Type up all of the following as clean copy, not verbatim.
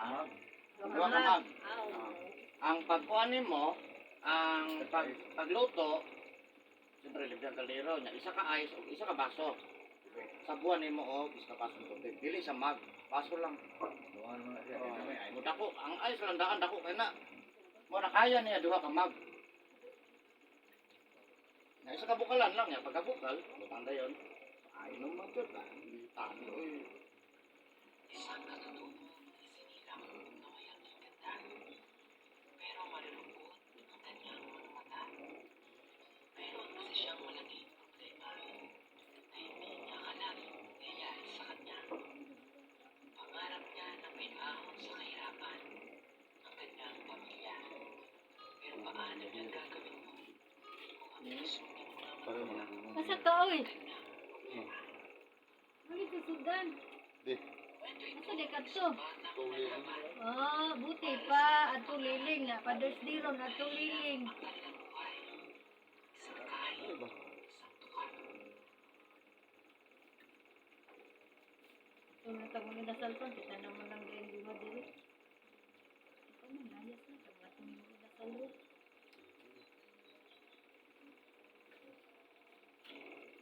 Ah, duha ka mug. Aw. Ang pagkuan nimo, ang pagluto, siyempre libre ang kaldero nya, isa ka ice o isa ka baso. Sabuan nimo og isa ka baso ng tubig. Dili sa mug, baso lang. Oh, dako, ang ice lang daan dako kay na. Mo na kaya niya duha ka mug. Na isa ka bukalan lang ya, pagkabukal, butang dayon. Ay, inom man jud. Tano oy. Isang katutubong isinilang na may angking ganda. Pero malulungkot ang kanyang mga mata. Pero ang isa siyang malaking problema na hindi niya akalaing nangyayari sa kanya. Pangarap niya na may ahon sa kahirapan ang kanyang pamilya. Pero paano niya gagawin yun kung ang isunin ng magulang Asa ka oy? ang kanyang problema? Ano sa sudan? Di. Kwento ito Asa di ng kadto? isang batang lalaban Ah, buti pa ato liling na Father's Day ron ato liling. ang kanilang buhay. Isang kahit, isang tuka. Ito na tagong inasal pa, kita naman lang din duha diri. Ito man nayas na tag atong inasal ron.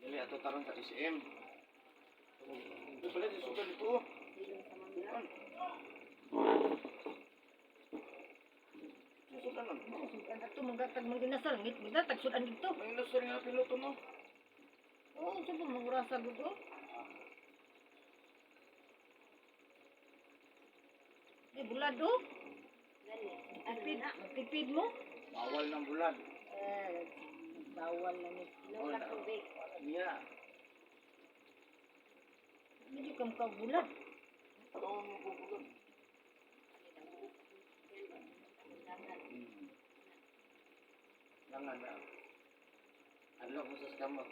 Dili ato taron sa SM. Ito pala di sudan ito. Silong sa mga. Sudan lang. Sudan ato mga tag mga inasal ngit gid tag sudan dito. May inasal nga piloto mo. Oo, sa ba mangurasa gud oh. Eh, bulad oh. Tipid, tipid mo. Bawal ng bulan. Eh, bawal na ni. Wala tubig. Niya. Medyo kam ka bulad. Oo, mabubulan. Langan na. Ano mo sa kamot?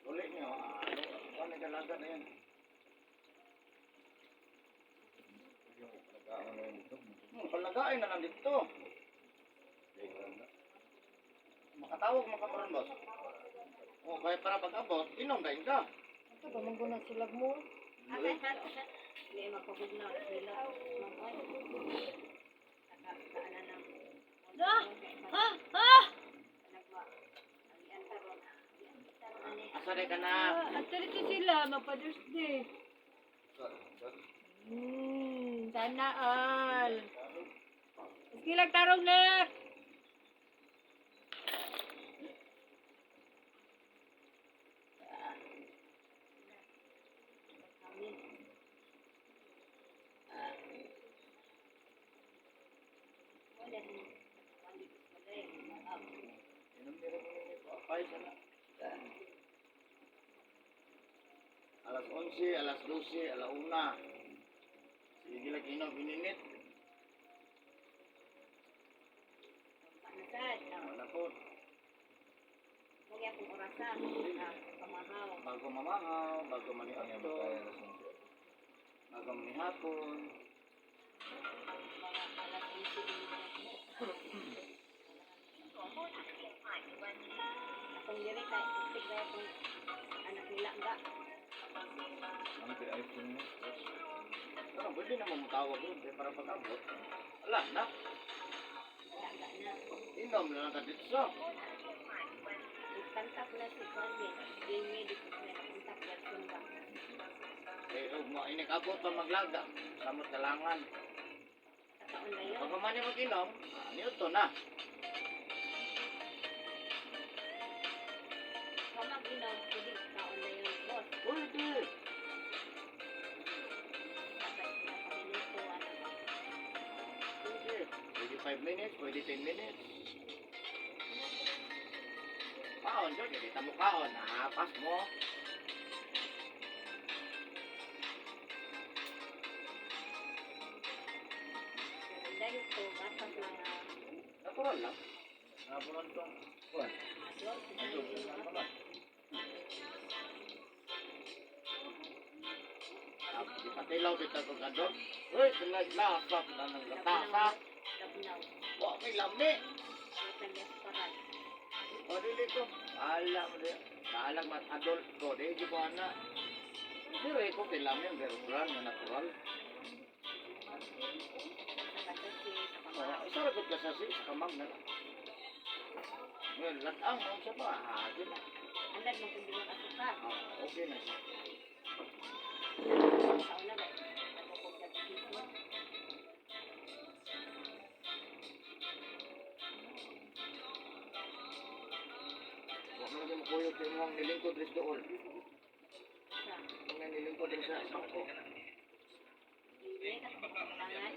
Uli niyo. Ano, ano nagalaga na yan? Palagain na lang dito. Makatawag makaparon, boss. O, kaya para pag-abot, inom dahin ka. Ito ba mangguna sulag mo? Ah! Ha! Ha! Asa na ka na? Ah, ato dito sila, ma-Father's Day. Sana all. Sige lang tarong na. Inom nila mo nito. Apay sana. Alas 11, alas 12, alas 1. Sige lang inom, ininit. Wala po. Bago mamahaw, bago maniadto, bago manihapon. Pero pwede naman mutawag yun, eh, para pag-abot. Wala na. Inom na lang ka dito. Eh, ug mo inikabot pa maglaga. Samot kalangan. Pag man mag-inom, niuto na. Pwede. Pwede. Pwede 5 minutes, pwede 10 minutes. Kaon, George, kita mo kaon. Ah, pas mo. Natural lang. Ipatilaw dito kong ador. Uy, pinaglasap na ng latasa. Wa may lami. O, dili ko. Bahala mo di. Bahala mat adult ko. Di ko ana. Pero ikaw kay lami ang Bear Brand nga natural. Sa kasasi, sa Oh, pamara. isa ra gud ka sa sa kamag na lang. Ngayon, latang mo sa ba? Ah, di na. Anad mo kung di makasuka. Ah, okay na siya. Sa una ba? Nagkukog na dito. Huwag mo lagi makuyog kay mo ang nilingkod rin doon. Sa Ang nilingkod rin sa bangko. hindi ka pangkalangan.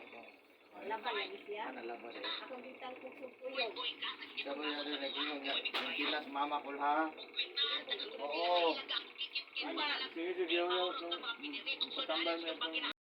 Wala ba lagi siya? Ano labas eh. Akong bitang kong sugpuyog. Sabi niya rin, nag-ingon niya, yung kilas mama ko ha. Oo. Wala. Sige, sige, patambay mo.